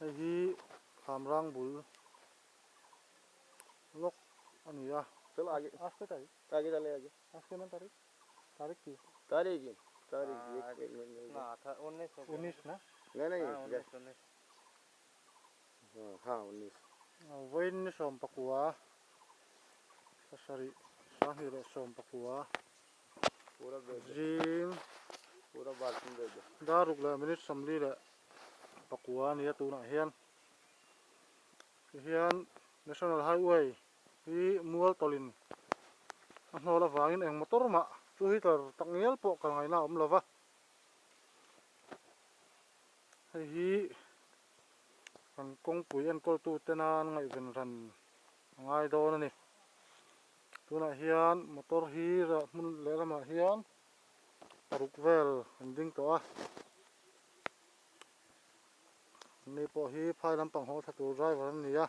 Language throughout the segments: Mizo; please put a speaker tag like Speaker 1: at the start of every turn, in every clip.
Speaker 1: Hei hi Khamrang bul lawk a ni a.
Speaker 2: Chalo aage
Speaker 1: Aske tarik
Speaker 2: aage chale aage
Speaker 1: aske na tarik tarik ki
Speaker 2: tarik hi tarik ek ek minute
Speaker 3: ना अठा उन्नीस हो गया
Speaker 1: उन्नीस na
Speaker 2: नहीं नहीं
Speaker 3: हाँ उन्नीस उन्नीस
Speaker 2: हाँ हाँ उन्नीस
Speaker 1: Vawiin ni sawmpakua pasarih sanghnih leh sawmpakua
Speaker 2: पूरा भेज दो
Speaker 1: zing
Speaker 2: पूरा बाथरूम भेज दो
Speaker 1: dar ruk leh minute sawmli leh pakua a ni a tunah hian tihian national highway hi mual tawlhin a hnawl avangin eng motor mah two wheeler tak ngial pawh kal ngaihna a awm lo va hei hi kan kawngpui enkawltu te nan ngaihven ran a ngai dawn a ni tunah hian motor hi hmun lehlamah hian paruk vel an ding tawh a ni pawh hi phai lampang haw thla tur driver an ni a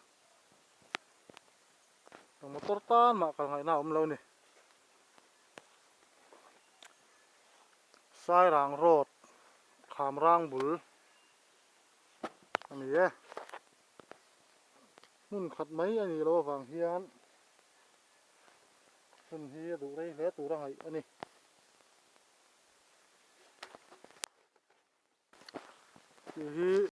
Speaker 1: motor tan mah kal ngaihna a awm lo a ni Sairang road Khamrang bul a ni e hmun khat mai a nih loh avang hian hun hi a duh rei hle tur a ngaih a ni. Tih hi.